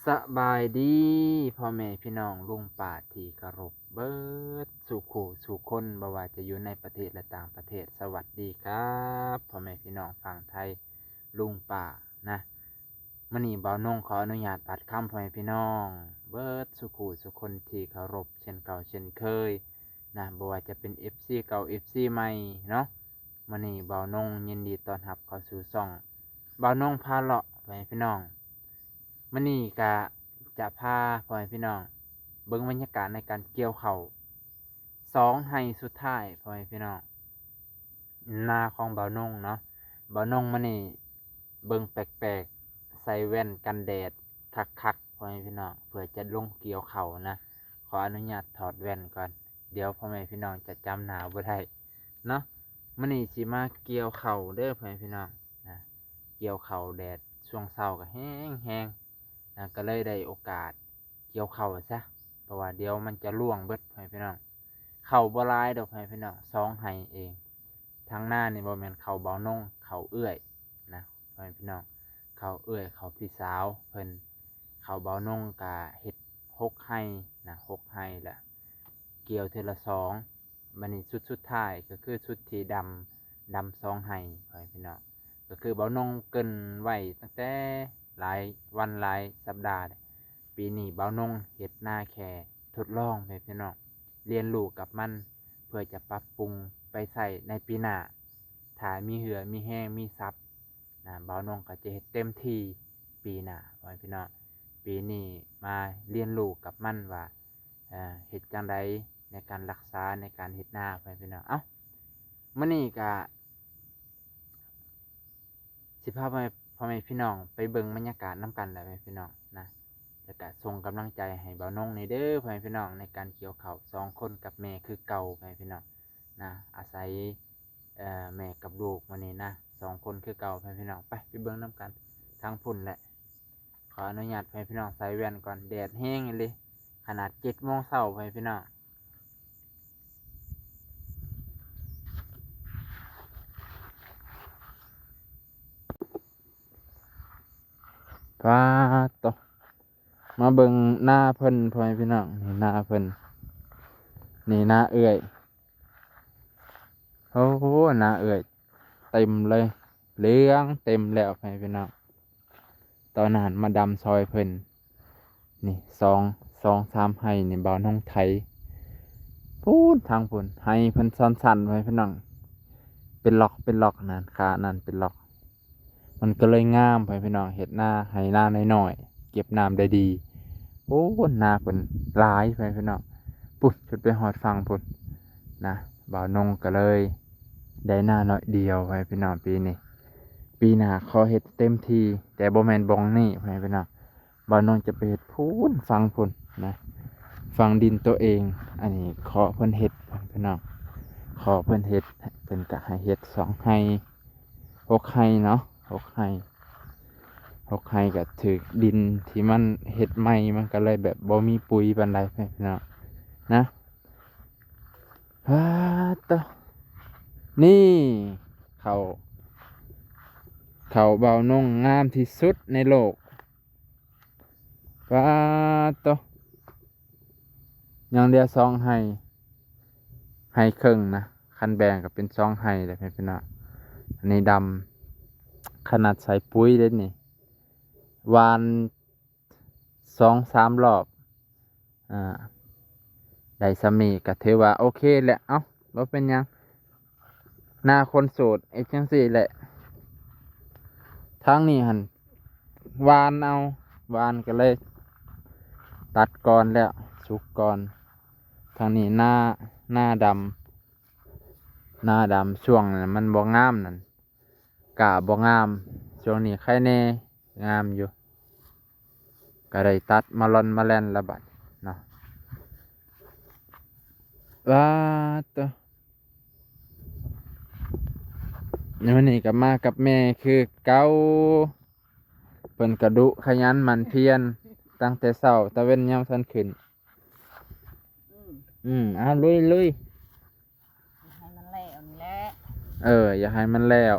ສະບາຍດີພໍ່ແມ່ພີ່ນ້ອງລຸງປ້າທີ່ເຄົາລົບເບິດສູ່ຄູ່ສູ່ຄົນ, ບໍ່ວ່າຈະຢູ່ໃນປະເທດ ແລະ ຕ່າງປະເທດ. ສະຫວັດດີຄັບພໍ່ແມ່ພີ່ນ້ອງຝັ່ງໄທ, ລຸງປ້ານະ. ມື້ນີ້ບ່າວນົງຂໍອະນຸຍາດບາດຄຳພໍ່ແມ່ພີ່ນ້ອງເບິດສູ່ຄູ່ສູ່ຄົນທີ່ເຄົາລົບເຊັ່ນເກົ່າເຊັ່ນເຄີຍນະ, ບໍ່ວ່າຈະເປັນເອັຟຊີເກົ່າ ເອັຟຊີໃໝ່ເນາະ. ມື້ນີ້ບ່າວນົງຍິນດີຕ້ອນຮັບເຂົ້າສູ່ຊ່ອງບ່າວນົງພາເລາະ ພໍ່ແມ່ພີ່ນ້ອງ. ມື້ນີ້ກະຈະພາພໍ່ແມ່ພີ່ນ້ອງເບິ່ງບັນຍາກາດໃນການກ່ຽວເຂົ້າສອງໄຮ່ສຸດທ້າຍ ພໍ່ແມ່ພີ່ນ້ອງ, ນາຂອງບ່າວນົງເນາະ. ບ່າວນົງມື້ນີ້ເບິ່ງແປກໆ ໃສ່ແວ່ນກັນແດດຄັກໆ ພໍ່ແມ່ພີ່ນ້ອງ, ເພື່ອຈະລົງກ່ຽວເຂົ້ານະ. ຂໍອະນຸຍາດຖອດແວ່ນກ່ອນ, ດຽວພໍ່ແມ່ພີ່ນ້ອງຈະຈຳໜ້າບໍ່ໄດ້ເນາະ. ມື້ນີ້ຊິມາກ່ຽວເຂົ້າເດີພໍ່ແມ່ພີ່ນ້ອງນະ, ກ່ຽວເຂົ້າແດດຊ່ວງເຊົ້າກໍແຮງໆນະ, ກໍເລີຍໄດ້ໂອກາດກ່ຽວເຂົ້າຊະ, ເພາະວ່າດຽວມັນຈະລ່ວງເບິດພໍ່ແມ່ພີ່ນ້ອງ. ເຂົ້າບໍ່ຫຼາຍດອກພໍ່ແມ່ພີ່ນ້ອງ, ສອງໄຮ່ເອງ. ທາງນານີ້ບໍ່ແມ່ນເຂົ້າບ່າວນົງ, ເຂົ້າເອື້ອຍນະ ພໍ່ແມ່ພີ່ນ້ອງ, ເຂົ້າເອື້ອຍ ເຂົ້າພີ່ສາວເພິ່ນ. ເຂົ້າບ່າວນົງກະເຮັດຫົກໄຮ່ນະ, ຫົກໄຮ່ລະ ກ່ຽວເທື່ອລະສອງ. ບັດນີ້ຊຸດສຸດທ້າຍກໍຄືຊຸດທີ່ດຳ, ດຳສອງໄຮ່ ພໍ່ແມ່ພີ່ນ້ອງ. ກໍຄືບ່າວນົງເກີ່ນໄວ້ຕັ້ງແຕ່ຫຼາຍວັນຫຼາຍສັບດາແລ້ວ, ປີນີ້ບ່າວນົງເຮັດນາແຄ່ທົດລອງ ພໍ່ແມ່ພີ່ນ້ອງ, ຮຽນຮູ້ກັບມັນ ເພື່ອຈະປັບປຸງໄປໃຊ້ໃນປີໜ້າ. ຖ້າມີເຫື່ອມີແຮງມີຊັບນະ, ບ່າວນົງກໍຈະເຮັດເຕັມທີ່ປີໜ້າ ພໍ່ແມ່ພີ່ນ້ອງ. ປີນີ້ມາຮຽນຮູ້ກັບມັນວ່າ ເອີ ເຮັດຈັ່ງໃດໃນການຮັກສາ ໃນການເຮັດນາ ພໍ່ແມ່ພີ່ນ້ອງ. ເອົ້າ ມື້ນີ້ກະຊິພາພໍ່ແມ່ ພໍ່ແມ່ພີ່ນ້ອງໄປເບິ່ງບັນຍາກາດນຳກັນແຫຼະ ພໍ່ແມ່ພີ່ນ້ອງນະ, ແລ້ວກະສົ່ງກຳລັງໃຈໃຫ້ບ່າວນົງແດ່ເດີ ພໍ່ແມ່ພີ່ນ້ອງ, ໃນການກ່ຽວເຂົ້າສອງຄົນກັບແມ່ຄືເກົ່າ ພໍ່ແມ່ພີ່ນ້ອງນະ. ອາໄສ ເອີ ແມ່ກັບລູກມື້ນີ້ນະ, ສອງຄົນຄືເກົ່າ ພໍ່ແມ່ພີ່ນ້ອງ. ໄປ ໄປເບິ່ງນຳກັນທາງພຸ້ນແຫຼະ. ຂໍອະນຸຍາດໃຫ້ພີ່ນ້ອງໃສ່ແວ່ນກ່ອນ, ແດດແຮງອີ່ຫຼີ, ຂະໜາດເຈັດໂມງເຊົ້າ ພໍ່ແມ່ພີ່ນ້ອງ. ປາດໂຕ ມາເບິ່ງນາເພິ່ນ ພໍ່ແມ່ພີ່ນ້ອງ, ນີ້ນາເພິ່ນ, ນີ້ນາເອື້ອຍ. ໂອ້ ນາເອື້ອຍເຕັມເລີຍ, ເຫຼືອງເຕັມແລ້ວ ພໍ່ແມ່ພີ່ນ້ອງ. ຕອນນັ້ນມາດຳຊ່ອຍເພິ່ນ. ນີ້ ສອງ ສອງສາມໄຮ່ນີ້ ບ່າວນົງໄຖ. ພຸ້ນ ທາງພຸ້ນ ໄຮ່ເພິ່ນຊັນໆ ພໍ່ແມ່ພີ່ນ້ອງ, ເປັນລັອກ ເປັນລັອກນັ້ນ, ຂານັ້ນເປັນລັອກ. ມັນກໍເລີຍງາມ ພໍ່ແມ່ພີ່ນ້ອງ, ເຮັດນາ ໄຮ່ນານ້ອຍໆ ເກັບນ້ຳໄດ້ດີ. ໂອ້ ນາເພິ່ນຫຼາຍ ພໍ່ແມ່ພີ່ນ້ອງ, ພຸ້ນ ຈົນໄປຮອດຝັ່ງພຸ້ນນະ. ບ່າວນົງກໍເລີຍໄດ້ນາໜ້ອຍດຽວ ພໍ່ແມ່ພີ່ນ້ອງ, ປີນີ້. ປີໜ້າຂໍເຮັດເຕັມທີ່, ແຕ່ບໍ່ແມ່ນບ່ອນນີ້ ພໍ່ແມ່ພີ່ນ້ອງ. ບ່າວນົງຈະໄປເຮັດພຸ້ນ ຝັ່ງພຸ້ນນະ, ຝັ່ງດິນໂຕເອງ. ອັນນີ້ຂໍເພິ່ນເຮັດ ພີ່ນ້ອງ, ຂໍເພິ່ນເຮັດ, ເພິ່ນກະໃຫ້ເຮັດສອງໄຮ່ ຫົກໄຮ່ເນາະ, ຫົກໄຮ່ ຫົກໄຮ່ກະຖືກດິນທີ່ມັນເຮັດໃໝ່, ມັນກະເລີຍແບບບໍ່ມີປຸ໋ຍປານໃດ ພີ່ນ້ອງນະ. ປາດໂຕ ນີ້ ເຂົ້າ ເຂົ້າບ່າວນົງງາມທີ່ສຸດໃນໂລກ. ປາດໂຕ ຍັງເຫຼືອສອງໄຮ່, ໄຮ່ເຄິ່ງນະ, ຄັນແບ່ງກໍເປັນສອງໄຮ່ແຫຼະ ພີ່ນ້ອງ. ອັນນີ້ດຳ ຂະໜາດໃສ່ປຸ໋ຍເດ້ນີ້, ຫວ່ານສອງສາມຮອບ ອ່າ ໄດ້ສ່ຳນີ້ກໍຖືວ່າໂອເຄແຫຼະ. ເອົ້າ ບໍ່ເປັນຫຍັງ, ໜ້າຄົນໂສດເຮັດຈັ່ງຊີ້ແຫຼະ. ທາງນີ້ຫັ້ນຫວ່ານເອົາ, ຫວ່ານກໍເລີຍຕັດກ່ອນແລ້ວ, ສຸກກ່ອນ. ທາງນີ້ນາ, ນາດຳ, ນາດຳ ຊ່ວງນັ້ນມັນບໍ່ງາມນັ້ນ ກ້າບໍ່ງາມ, ຊ່ວງນີ້ໄຄແນ່ ງາມຢູ່, ກໍໄດ້ຕັດມາລ່ອນມາແລ່ນລະບັດເນາະ. ປາດໂຕ ມື້ນີ້ກໍມາກັບແມ່ຄືເກົ່າ, ເພິ່ນກະດຸຂະຫຍັນໝັ່ນພຽນ ຕັ້ງແຕ່ເຊົ້າຕາເວັນຍາມທັນຂຶ້ນ. ອືມ ອືມ ເອົາ ລຸຍໆ ໃຫ້ມັນແລ້ວນີ້ແຫຼະ. ເອີ ຢາກໃຫ້ມັນແລ້ວ,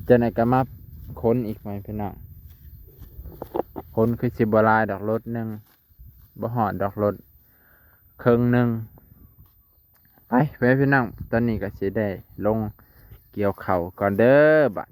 ຈັ່ງໃດກໍມາຂົນອີກ ພໍ່ແມ່ພີ່ນ້ອງ. ຄົນຄືຊິບໍ່ຫຼາຍດອກ ລົດໜຶ່ງ ບໍ່ຮອດດອກ ລົດເຄິ່ງໜຶ່ງ. ໄປ ໄປພີ່ນ້ອງ, ຕອນນີ້ກໍຊິໄດ້ລົງກ່ຽວເຂົ້າກ່ອນເດີບາດ.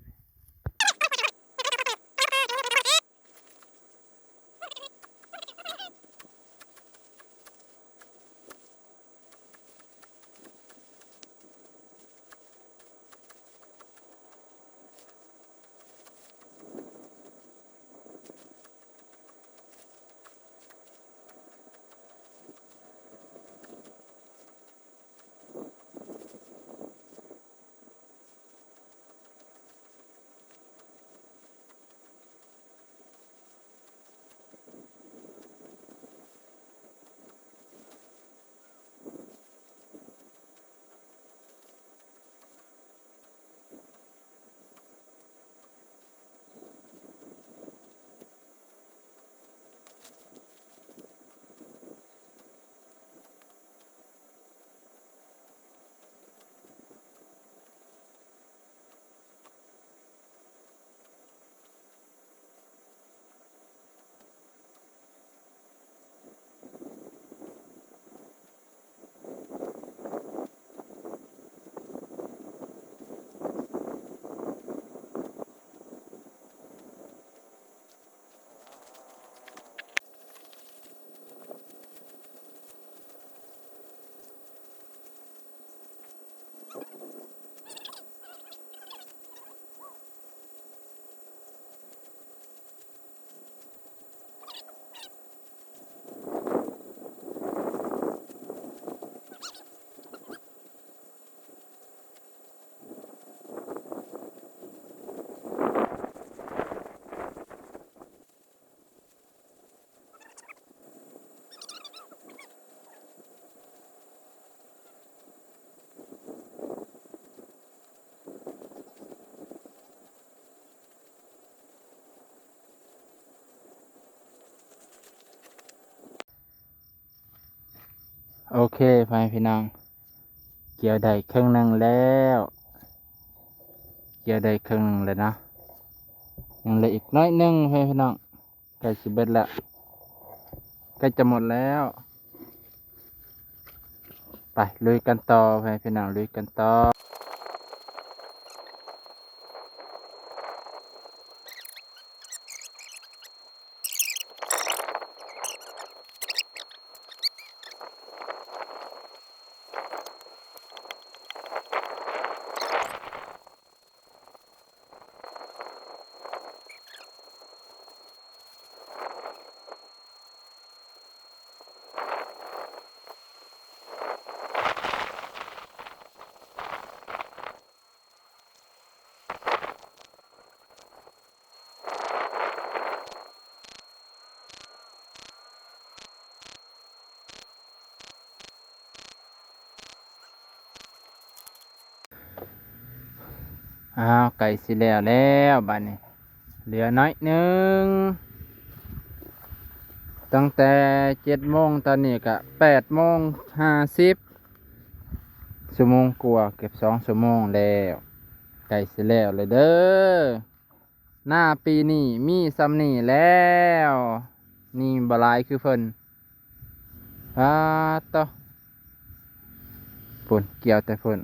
ໂອເຄ ພໍ່ແມ່ພີ່ນ້ອງ, ກ່ຽວໄດ້ເຄິ່ງໜຶ່ງແລ້ວ, ກ່ຽວໄດ້ເຄິ່ງໜຶ່ງແລ້ວເນາະ, ຍັງເຫຼືອອີກໜ້ອຍໜຶ່ງ ພໍ່ແມ່ພີ່ນ້ອງ. ໃກ້ຊິເບິດແລ້ວ, ໃກ້ຈະໝົດແລ້ວ. ໄປ ລຸຍກັນຕໍ່ ພໍ່ແມ່ພີ່ນ້ອງ, ລຸຍກັນຕໍ່. ອ້າວ ໃກ້ຊິແລ້ວແລ້ວບາດນີ້, ເຫຼືອໜ້ອຍໜຶ່ງ. ຕັ້ງແຕ່ເຈັດໂມງ, ຕອນນີ້ກະແປດໂມງຫ້າສິບ, ຊົ່ວໂມງກວ່າ, ເກືອບສອງຊົ່ວໂມງແລ້ວ. ໃກ້ຊິແລ້ວແລ້ວເດີ. ນາປີນີ້ມີສ່ຳນີ້ແລ້ວ, ນີ້ບໍ່ຫຼາຍຄືເພິ່ນ. ປາດໂທ້ ພຸ້ນ ກ່ຽວແຕ່ພຸ້ນ,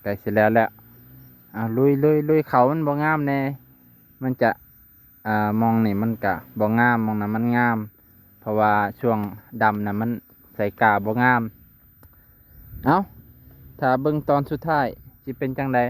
ໃກ້ຊິແລ້ວແລ້ວ. ເອົາ ລຸຍ ລຸຍ ລຸຍ. ເຂົ້າມັນບໍ່ງາມແດ່, ມັນຈະ ອ່າ ໝ່ອງນີ້ມັນກະບໍ່ງາມ, ໝ່ອງນັ້ນມັນງາມ, ເພາະວ່າຊ່ວງດຳນະມັນໃສ່ກ້າບໍ່ງາມ. ເອົ້າ ຖ້າເບິ່ງຕອນສຸດທ້າຍຊິເປັນຈັ່ງໃດ.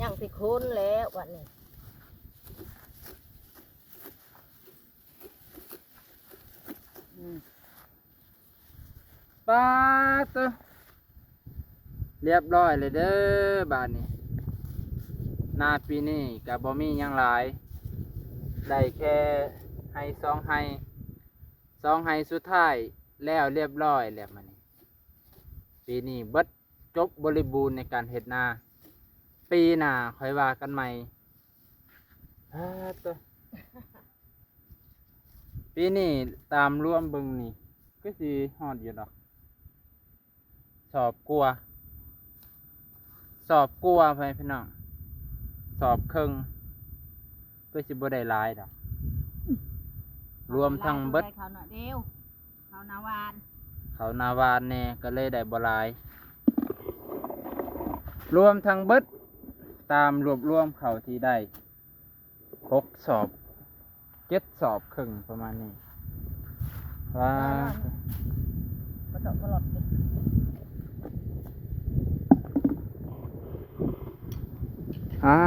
ຍັງຊິໂຄນແລ້ວບັດນີ້. ອືມ ປາດໂທ້ ລຽບຮ້ອຍເລີຍເດີບາດນີ້. ນາປີນີ້ກະບໍ່ມີຫຍັງຫຼາຍ, ໄດ້ແຄ່ ໄຮ່ສອງໄຮ່ ສອງໄຮ່ສຸດທ້າຍແລ້ວລຽບລ້ອຍແລ້ວ ມື້ນີ້ ປີນີ້ເບິດ ຈົບບໍລິບູນໃນການເຮັດນາ. ປີໜ້າຄ່ອຍວ່າກັນໃໝ່. ອາ ໂຕ ປີນີ້ຕາມລວມເບິ່ງນີ້ ຄືຊິຮອດຢູ່ດອກ ສອບກວ່າ ສອບກວ່າ ພໍ່ແມ່ພີ່ນ້ອງ ສອບເຄິ່ງ ຄືຊິບໍ່ໄດ້ຫຼາຍດອກ ລວມທັງເບິດ ເຂົ້າໜ້າວານ ເຂົ້າໜ້າວານແດ່ ກໍເລີຍໄດ້ບໍ່ຫຼາຍ. ລວມທັງເບິດ ຕາມລວບລວມເຂົ້າທີ່ໄດ້ ຫົກສອບ ເຈັດສອບເຄິ່ງ ປະມານນີ້. ວ້າ ອ່າ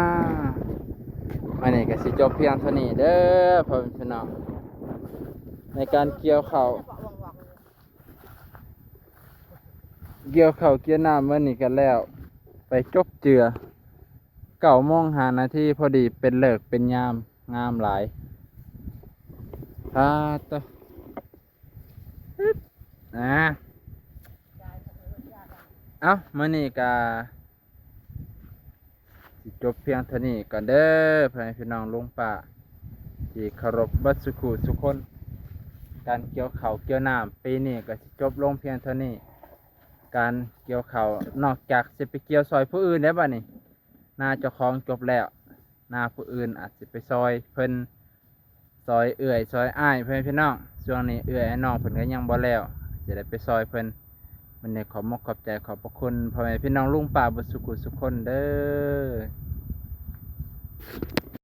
ອັນນີ້ກໍຊິຈົບພຽງເທົ່ານີ້ເດີ ພໍ່ແມ່ພີ່ນ້ອງ ໃນການກ່ຽວເຂົ້າ. ກ່ຽວເຂົ້າກ່ຽວນ້ຳມື້ນີ້ກໍແລ້ວ ໄປຈົບເຈືອ ເກົ້າໂມງຫ້ານາທີ ພໍດີເປັນເລີກເປັນຍາມ ງາມຫຼາຍ. ອາ ໂຕ ອາ ເອົ້າ ມື້ນີ້ກໍ ຊິຈົບພຽງເທົ່ານີ້ກ່ອນເດີ ພໍ່ແມ່ພີ່ນ້ອງລຸງປ້າທີ່ເຄົາລົບເບິດສູ່ຄູ່ສູ່ຄົນ. ການກ່ຽວເຂົ້າກ່ຽວນ້ຳປີນີ້ກໍຊິຈົບລົງພຽງເທົ່ານີ້. ການກ່ຽວເຂົ້າ ນອກຈາກຊິໄປກ່ຽວຊ່ອຍຜູ້ອື່ນແລ້ວ ບັດນີ້ ນາເຈົ້າຂອງຈົບແລ້ວ ນາຜູ້ອື່ນອາດຊິໄປຊ່ອຍເພິ່ນ ຊ່ອຍເອື້ອຍຊ່ອຍອ້າຍ ພໍ່ແມ່ພີ່ນ້ອງ. ຊ່ວງນີ້ເອື້ອຍອ້າຍນ້ອງເພິ່ນກໍຍັງບໍ່ແລ້ວ ຈະໄດ້ໄປຊ່ອຍເພິ່ນ. ມື້ນີ້ຂໍມຸກຂອບໃຈຂອບພະຄຸນພໍ່ແມ່ພີ່ນ້ອງລຸງປ້າເບິດສູ່ຄູ່ສູ່ຄົນເດີ.